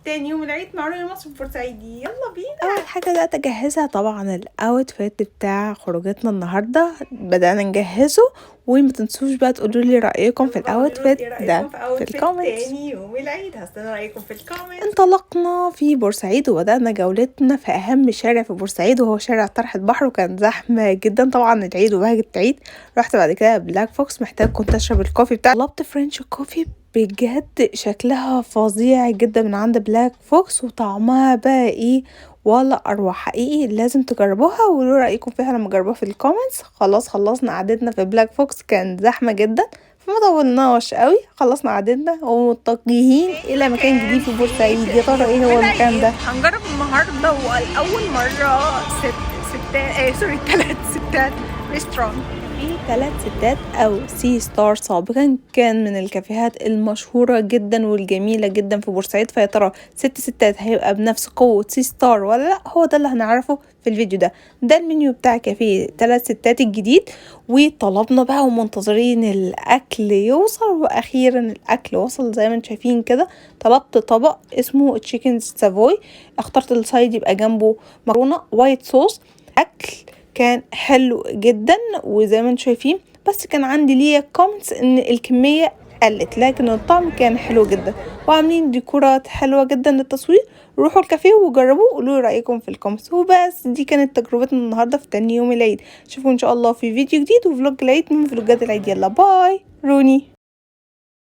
تاني يوم العيد مع رؤية مصر في بورسعيد. يلا بينا. اول حاجة بدات اجهزها طبعا ال outfit بتاع خروجتنا النهارده، بدانا نجهزه، وما تنسوش بقى تقولوا لي رايكم في يلا بقى قولوا ال outfit ايه ده رايكم في في outfit ال comments. تاني يوم العيد. هستنى رايكم في ال comments. انطلقنا في بورسعيد وبدأنا جولتنا في أهم شارع في بورسعيد، وهو شارع طرح البحر، وكان زحمة جدا طبعا العيد وبهجة العيد. رحت بعد كده Black Fox، محتاج كنت أشرب ال coffee بتاع، طلبت French coffee بجد شكلها فظيع جدا من عند Black Fox، وطعمها بقى ايه ولا اروع حقيقي، لازم تجربوها وقولوا رايكم فيها لما تجربوها في ال comments. خلاص خلصنا قعدتنا في Black Fox، كان زحمة جدا فما طولناش قوي، خلصنا قعدتنا ومتجهين الى مكان جديد في بورسعيد. يا ترى ايه هو المكان ده؟ هنجرب النهارده ولاول مرة ست ستات، sorry، ثلاث ستات restaurant. في ثلاث ستات او Sea Star، سابقا كان من الكافيهات المشهورة جدا والجميلة جدا في بورسعيد، فيا ترى ست ستات هيبقى بنفس قوة Sea Star ولا لا؟ هو ده اللي هنعرفه في الفيديو ده. ده المنيو بتاع كافيه ثلاث ستات الجديد، وطلبنا بقى ومنتظرين الاكل يوصل، واخيرا الاكل وصل زي ما انتم شايفين كده. طلبت طبق اسمه chicken savoy، اخترت ال side يبقى جنبه مكرونه white sauce. اكل كان حلو جدا وزي ما انتم شايفين، بس كان عندي ليا comments ان الكمية قلت، لكن الطعم كان حلو جدا، وعاملين ديكورات حلوة جدا للتصوير. روحوا الكافيه وجربوه وقولوا رايكم في ال comments. وبس دي كانت تجربتنا النهارده في تاني يوم العيد. اشوفكم ان شاء الله في فيديو جديد و vlog العيد من فلوجات العيد. يلا bye روني.